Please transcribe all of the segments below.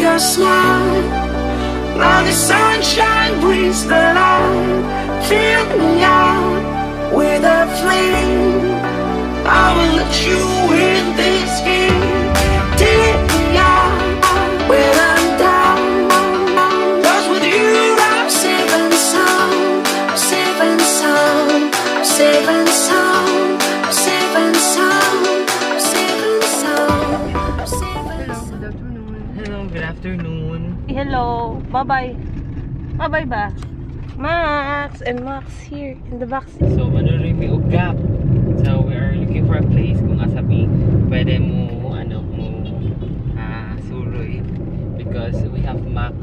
Your smile. Now the sunshine brings the light. Fill me out with a flame. I will let you in this game. Take me out when I'm down. 'Cause with you I'm safe and sound, safe and sound, safe and sound, safe and sound, safe and sound, safe and sound. Good afternoon. Hello, good afternoon. Hello. Bye-bye. Bye-bye ba? Max and Max here in the back seat. So, manuroy mi og Gap. So, we are looking for a place kung asa mi pwede mo, ano, mo suroy. Because we have Max,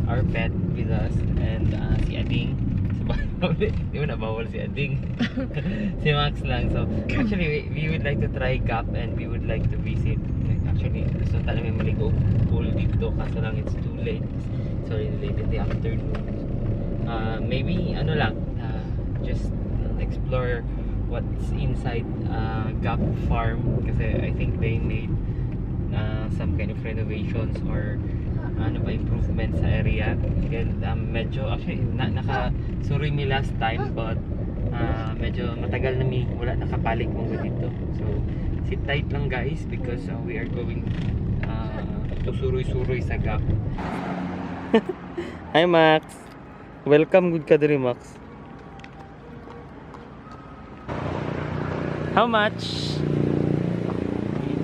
our pet, with us. And si Ading. So, di mo na bawal si Ading. Si Max lang. So, actually, we would like to try Gap and we would like to visit. Like, actually, gusto talaga may maligo pool dito. Kaso lang, it's too late. It's already late in the afternoon. Maybe, ano lang, just explore what's inside Gap Farm kasi I think they made some kind of renovations or ano ba, improvements sa area and medyo actually naka suroy mi last time, but medyo matagal na mi wala nakabalik mo dito. So sit tight lang, guys, because we are going to suroy-suroy sa Gap. Hi, Max. Welcome gud ka diri, Max. How much?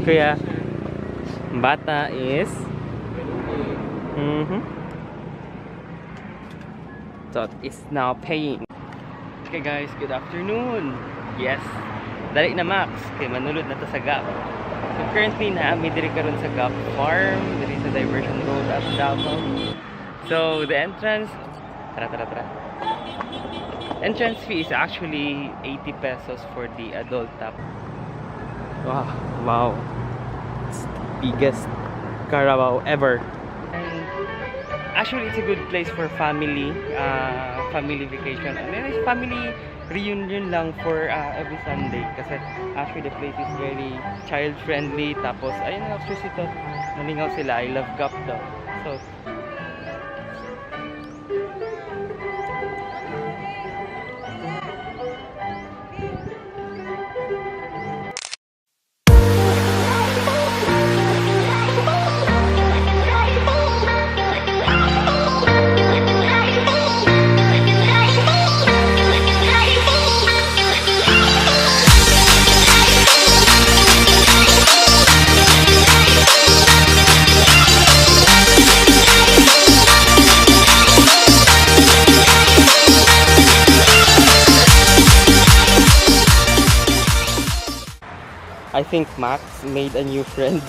Kuya, bata is Dot is now paying. Okay guys, good afternoon. Yes. Dali na, Max, kay manulod na ta sa Gap. So currently naa mi diri karon sa Gap Farm, diri sa Diversion Road at Davao. So the entrance, tara, tara, tara. Entrance fee is actually 80 pesos for the adult top. Wow. It's the biggest carabao ever. And actually, it's a good place for family vacation. And then it's family reunion lang for every Sunday. Kasi actually, the place is very child friendly. Tapos, ayun, actually, ito, nalingaw sila. "I love Gap" daw. So, I think Max made a new friend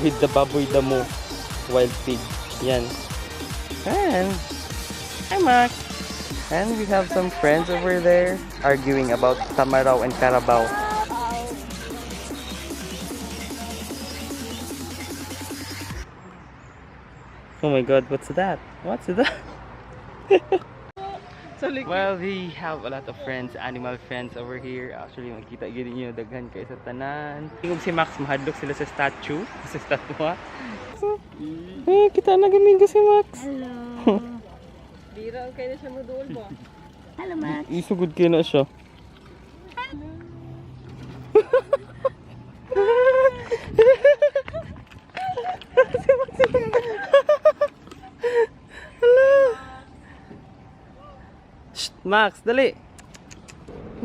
with the baboy damo, wild pig. Yan. And hi, Max. And we have some friends over there arguing about Tamaraw and Carabao. Oh my God, what's that? What's that? Well, we have a lot of friends, animal friends over here. Actually, makita gyud niyo daghan kay sa tanan. Tingog si Max, mahadlok sila sa statue, sa statwa. So, eh, kita na gamingo si Max. Hello. Bira, okay na siya mo doon mo. Hello, Max. Isugod kayo na siya. Si Max. Hala. Shh, Max, dali.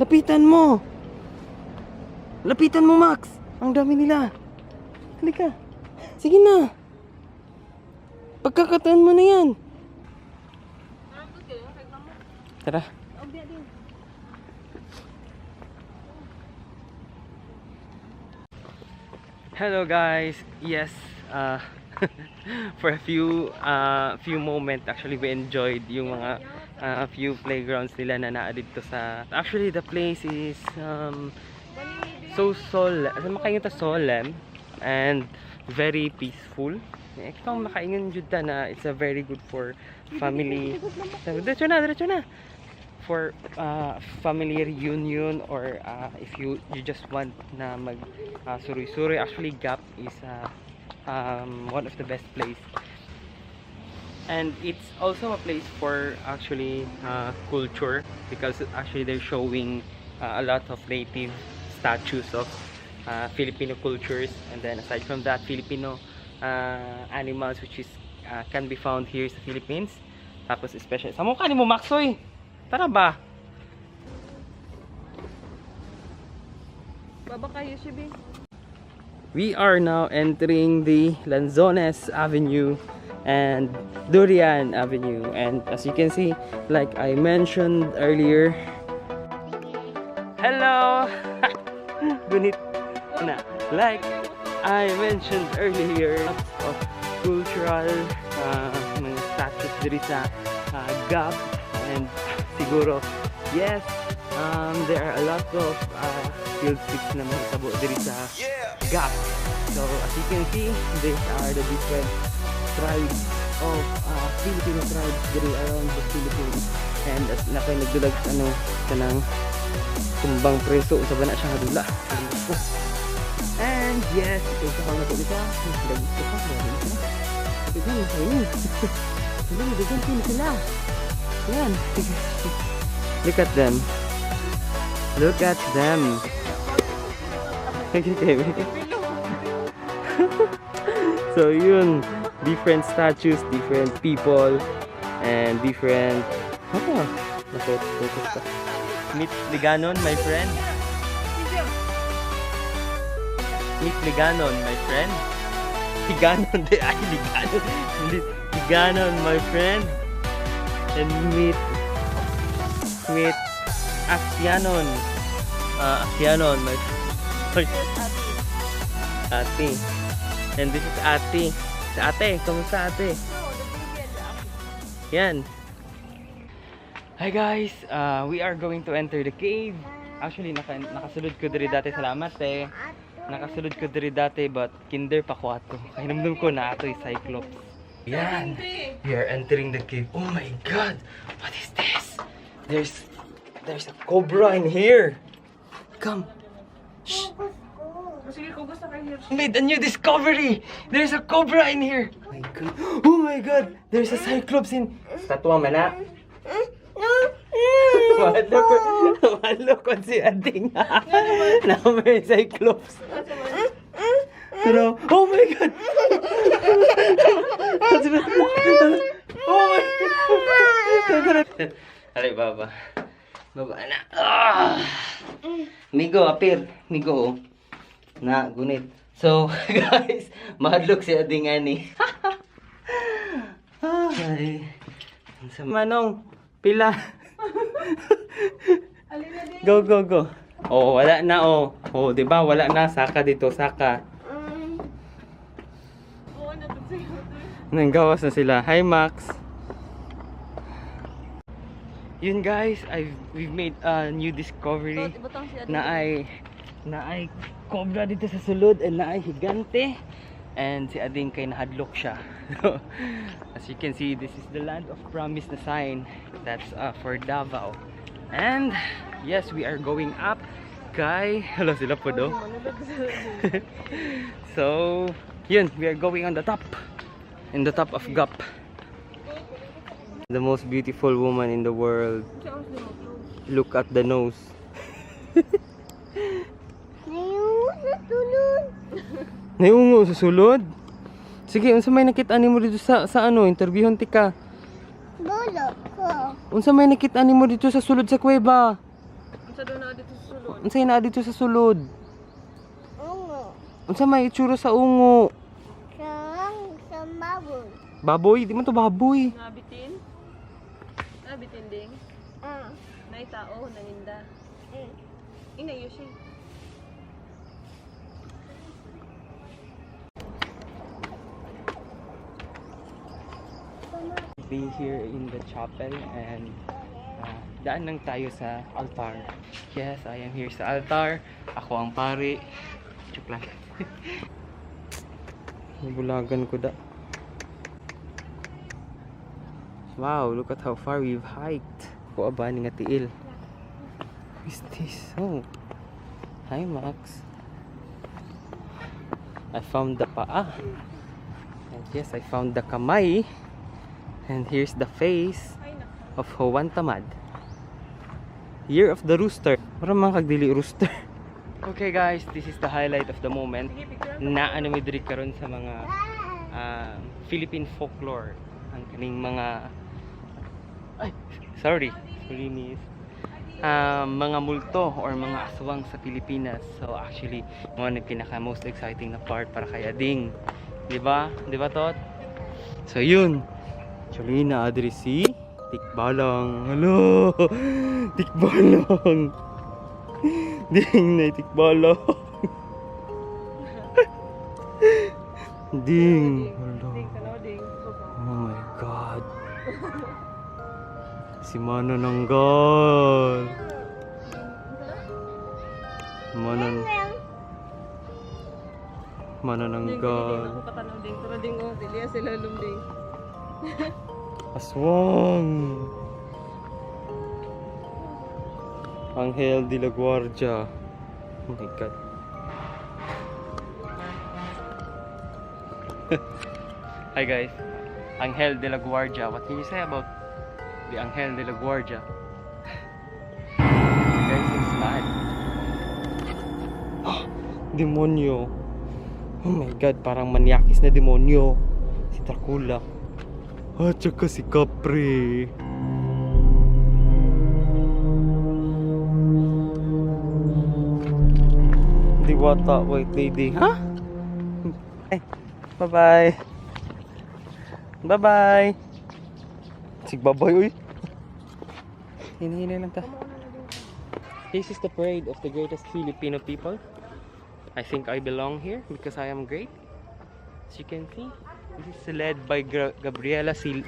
Lapitan mo. Lapitan mo, Max. Ang dami nila. Halika. Sige na. Pagkakataon mo na yan. Tara. Hello guys. Yes, for a few moment actually we enjoyed yung mga few playgrounds nila na naa dito sa, actually, the place is so solemn, makaingon ta, solemn and very peaceful. Eh, ikaw makaingon jud ta na it's a very good for family. Diretso na, diretso na. For family reunion or if you just want na mag suroy-suroy, actually Gap is one of the best place. And it's also a place for actually culture because actually they're showing a lot of native statues of Filipino cultures, and then aside from that, Filipino animals which is can be found here sa Philippines. Tapos especially sa mukha ni mo, Maxoy. Tara ba? Baba kayo, Shibi. We are now entering the Lanzones Avenue and Durian Avenue. And as you can see, like I mentioned earlier, hello! Gunit na. Like I mentioned earlier, of cultural mga statues diri sa Gap, and siguro yes, there are a lot of field trips na mahitabo diri sa Gap. So as you can see, these are the different tribes of Filipino tribes diri around the Philippines. And as na kay nagdulag ano kanang tumbang preso, unsa ba na siya nga dula. Kalimot ko. And yes, ito sa na to siya. Dagit ko pa, dagit sila. Daghan kayo. Hello, daghan kayo sila. Yan. Look at them. Look at them. Okay. So yun, different statues, different people, and different. Oh, focus pa. Meet Liganon, my friend. Meet Liganon, my friend. Liganon, di ay Liganon. Hindi, Liganon, my friend. And meet Aksianon. Aksianon, my friend. Ate. And this is Ate. Si Ate, kamusta, Ate? Yan. Hi guys, we are going to enter the cave. Actually, nakasulod ko diri dati. Salamat eh. Nakasulod ko diri dati but kinder pa ko ato. Kahinumdum ko na ato'y Cyclops. Yan. We are entering the cave. Oh my God! What is this? There's a cobra in here. Come. Shh. Sige, kung gusto kayo. Made a new discovery! There's a cobra in here! Oh my God. Oh my God! There's a cyclops in... Statwa man na. Mahalo ko si Ading. Na may cyclops. Pero, oh my God! Oh my God! Alay, baba. Baba na. Ah! Migo, apir. Migo, oh. Na, gunit. So, guys, mahadlok si Ading ani. Ay. Manong, pila. Go, go, go. Oh, wala na oh. Oh, 'di ba? Wala na, saka dito, saka. Nanggawas na sila. Hi, Max. Yun guys, I've we've made a new discovery Ibutang si Ading. Na ay cobra dito sa sulod and na ay higante and si Ading kay nahadlok siya. As you can see, this is the Land of Promise na sign. That's for Davao. And yes, we are going up kay hello sila po do. So yun, we are going on the top, in the top of Gap. The most beautiful woman in the world. Look at the nose. Nayungo sa sulod. Naiungo sa sulod. Sige, unsa may nakita nimo dito sa ano, interviewon tika. Bolo ko. Unsa may nakita nimo dito sa sulod sa kuweba? Unsa daw na dito sa sulod? Unsa naa dito sa sulod? Ungo. Unsa may itsura sa ungo? Sarang sa mabon. Baboy, di man to baboy. Nabitin? Nabitin ding? Ah. Nay tao, naninda. Ina Yoshi. Be here in the chapel and daan lang tayo sa altar. Yes, I am here sa altar. Ako ang pari. Joke lang. Bulagan ko da. Wow, look at how far we've hiked. Ko ba ni nga tiil. Who is this? Oh. Hi, Max. I found the paa. And yes, I found the kamay. And here's the face of Juan Tamad. Year of the Rooster. Para mga kagdili rooster. Okay guys, this is the highlight of the moment. Na ano mi diri karon sa mga Philippine folklore. Ang kaning mga, ay, sorry. Sorry, miss. Mga multo or mga aswang sa Pilipinas. So actually, mao ni pinaka most exciting na part para kay Ading. 'Di ba? 'Di ba, Tot? So yun. Actually, naa diri si Tikbalang. Hello! Tikbalang. Ding na tikbalang. Ding. Hello. Ding, tanaw ding. Oh my God. Si Manananggal. Ding, Manananggal. ding, ako patanaw ding. Tara ding, oh. Dili sila lumding. Aswang. Angel de la Guardia. Oh my God. Hi guys. Angel de la Guardia. What can you say about the Angel de la Guardia? Guys, it's bad. Demonyo. Oh my God, parang manyakis na demonyo. Si Dracula. At saka si Capri. Diwata, White Lady. Ha? Ay, bye-bye. Bye-bye. Sig bye-bye, uy. Hinihina lang ta. This is the parade of the greatest Filipino people. I think I belong here because I am great. As you can see, this is led by Gabriela Silang.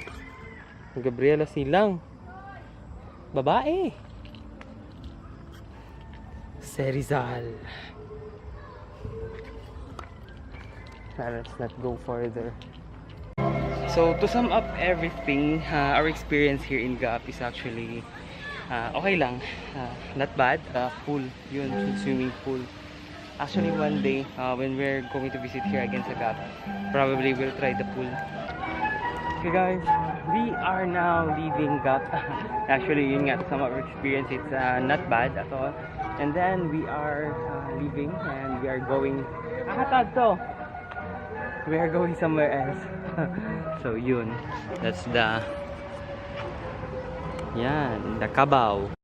Babae. Si Rizal. Now, let's not go further. So to sum up everything, our experience here in Gap is actually okay lang. Not bad. Pool, yun, swimming pool. Actually, one day, when we're going to visit here again sa Gap, probably we'll try the pool. Okay guys, we are now leaving Gap. Actually, yun nga, to sum up our experience, it's not bad at all. And then we are leaving and we are going. Ah, to! We are going somewhere else. So yun, that's the, yan, the Kabaw.